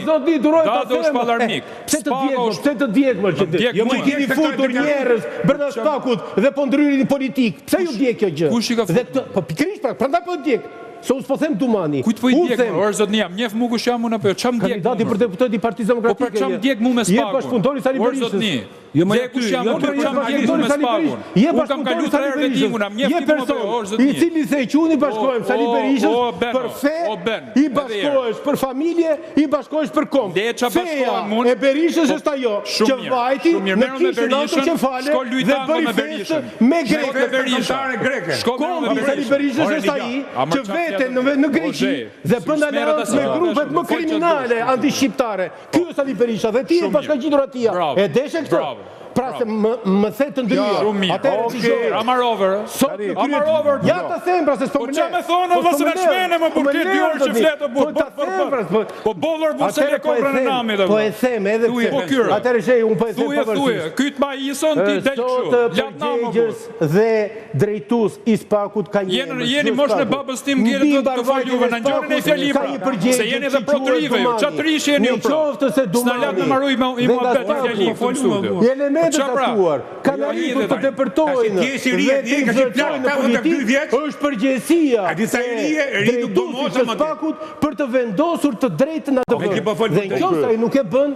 zotni, duroj ta Dado them. është palarmik. Pse të Spako djeg, është- pse të djeg më që Më djeg Ju mua. keni futur njerëz brenda SPAK-ut dhe po ndryrini politik. Pse ju djeg kjo gjë? Kush i ka Dhe futur? këtë, po pikërisht pra, prandaj po djeg. Se unë s'po them Dumani. Kujt po i Unë djeg? them, Or zotni, jam njeh mu kush jam unë apo jo? Ç'a më djeg? Kandidati mu, për deputet i Partisë Po Demokratike. pra ç'a më djeg mu me Je SPAK-un? bashkëpunëtori Sali Or Berishës. zotni. Jo, ma Le ja kush ty, jam jo unë, ty, po ç'a më djeg mu me Sali SPAK-un? Berishës. Je Unë kam kalu bashkëpunëtori tre Sali herë Berishës. vetingun, a më njeh Je ti mua apo person jo? Or i zotni. cili the që unë i bashkohem Sali o, Berishës o, Beno, për fe, o, Ben, i edhe herë. bashkohesh për familje, i bashkohesh për komb. Le ça Feja bashkohem unë. e Berishës Po, është ajo shumë që mirë, vajti shumë mirë. në Merru me kishën Berishën, autoqefale shko luj dhe tango bëri me festë Berishën. me Shko me grekët. Berisha. Kombëtare greke. Shko merru me Kombi i Sali Berishën. Berishës Ore, është dëgjo. ai A, mër, që qa vete flet në në O, Greqi Zhe, dhe si bën s'merret aleancë as me radha, grupet shumë, më fol që kriminale dush. antishqiptare. Ky është Sali Berisha dhe ti je Shumë mirë. bashkangjitur atij. Bravo. E deshe këtë? Bravo. Pra se më më the të ndryja. Shumë mirë. Atëherë Okej. dëgjoj. Amarover. Sot në Tani. Amarover. Ja ta them pra se s'po Po më qa le. me thonë, Po vë s'po se më na le. shmene më Po burr, më ke le, dy orë që zotni. flet o burr. Po ta bër, bër, them pra. bër. po- Po bollor burr se Atëherë le po e kokrën e them, namit Po e them edhe Thuje, pse. po kyre. Atëherë shej, unë po e them Thuje, thuje, pavarësisht. ky të ma ison ti del kështu. Sot Lat namë burr. përgjegjës dhe drejtues i SPAK-ut ka një Jeni emër, jeni Gjuhë mosh në SPAK-ut. babës tim ngelet Mbi të të fol mbarvajtjen juve e na ngjoni në SPAK-ut fjali ka pra. një përgjegjës Se jeni edhe që pro të quhet rive ju. Qa Dumani. të rish jeni ju Në pro? qoftë se S'na lat Dumani me marru i ma- i dhe nga muhabet i SPAK-u, fjali këtu në studio. Elementet Po qa pra? caktuar kanë Jo, arritur jetë të tani. depërtojnë Tash ti je si ri, dhe ti të ke si plak, influencojnë në 82 politikë vjeç. është përgjegjësia A di sa i ri je? Ri nuk do drejtuesit mosha, të ma ti. SPAK-ut për të vendosur të drejtën atë Me ki po fol Dhe për në qoftë se ai nuk e bën,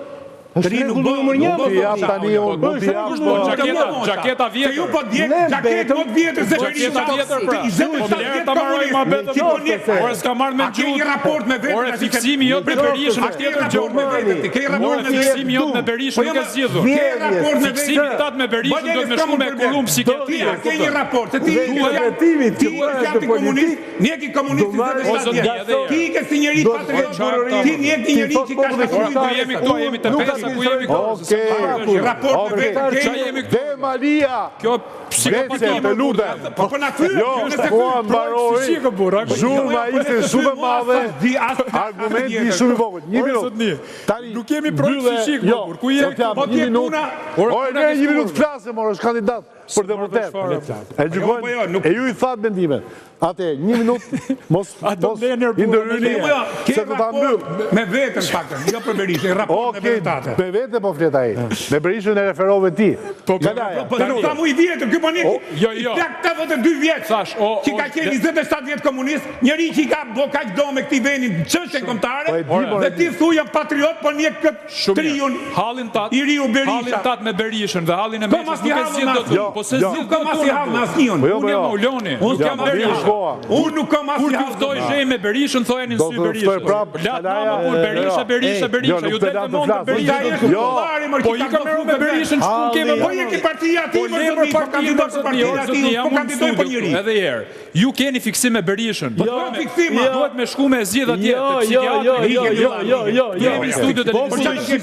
është Ri nuk rregulli bën, numër nuk 1. bën, Ti jap tani unë, mund Është t'i jap rregulli Po numër xhaketa, një. xhaketa Se ju vjetër. po djeg Ne xhaket mbetëm- më të vjetër se Po Berisha. xhaketa vjetër pra. 27 Po lere vjet ta marroj komunist. muhabetin. Ti po ndjek. Ore s'ka marrë me A ke gjuhë. një raport me veten? Ore tash i ke- fiksimi jot me Berishën A është ke tjetër gjë. raport me veten? Ti ke raport Ore me veten? fiksimi jot me Berishën Po nuk jo, e ma- zgjidhur. Ke raport me veten? Fiksimi tat me Berishën Bëj duhet me s'kam shku me problem. kurum psikiatri. Ti a ke një raport, se ti Dhe je interpretimi ti që je bëhet në antikomunist, politikë, ne ke komunist Dumani- O, 27 zotni, vjet. edhe herë. Ti ke si njeri Do të patriot, thotë ti njeh një njeri Ti që ka thotë populli shkaktuar Ora, ku jemi këtu? Jemi të Nuk pesa, ku jemi këtu? Okej. Një raport me Okej. veten. Qa Ke jemi këtu? Dhe Malia. Kjo Vece, psikopati. të lutem. Po po na thyr, Jo, nëse koha mbaroi. Psiqikë, burr, a? Zhurma ishte shumë e madhe. Di as Argumenti shumë i vogël. Një Ore, minutë. zotni, Tani nuk jemi pro mbylle- psiqik, jo, burr, ku je do t'jap Po një ti e minutë. puna- Ore, Ore, puna ne ke një minutë skurë. flasim, ore, është kandidat për deputet. fare. E Po, po, jo, gjykojnë, nuk- e ju i thatë mendimet. Ate, një minutë, mos A do mos më leni i burrë, ndërhyni, Po jo, ke se do ta mbyll. raport me veten paktën, jo për Berishën, raport me Okej, veten tate. me vete po flet ai. Me Berishën e referove ti. Po, po, Kalaja, Po nuk kam u i vjetër, ky po një Jo, jo. Plak 82 vjeç. Thash, o- që o- ka qenë 27 vjet komunist, njeri që i ka bë kaq do me këtij vendi çështjen kombëtare. Po e di, po Dhe e ti di. thuj jam patriot, po njeh këtë Shumë triun. mirë. Hallin tat, I riu Berisha. Hallin tat me Berishën dhe hallin e Kom Metës asnjë nuk e hallin zgjidh dot. asnjë. Jo, Po se jo. zgjidh Nuk kam dot asnjë unë, hall me burr. asnjën. Po jo, Unë po jam jo. Mauloni, Unë nuk jam kam Berisha. asnjë koha. Unë nuk kam Kur asnjë t'ju hall. ftoj zhej me Berishën, thojeni në Do sy të ftoj Berishës. prap, Lat Kalaja, namë burr, Berisha, jo. Berisha, Jo, Berisha, nuk ju të del la me të mend flas. Berisha. Ai është Jo. popullari, mër, Po që i ka kam merru me bërë Berishën, ç'pun kemi Po je ke partia Po aty, mër le për zotni, po partinë, kandidoj mër për zotni, partinë or aty, zotni, jam po unë në kandidoj për studio njeri. këtu, edhe një herë. Ju keni fiksim me Berishën. Po s'kam fiksim, a? Duhet me shku me zgjidh atje Jo, te jo, jo, psikiatri. jo, jo, jo, jo, jo. Jemi në studio Populli televizive.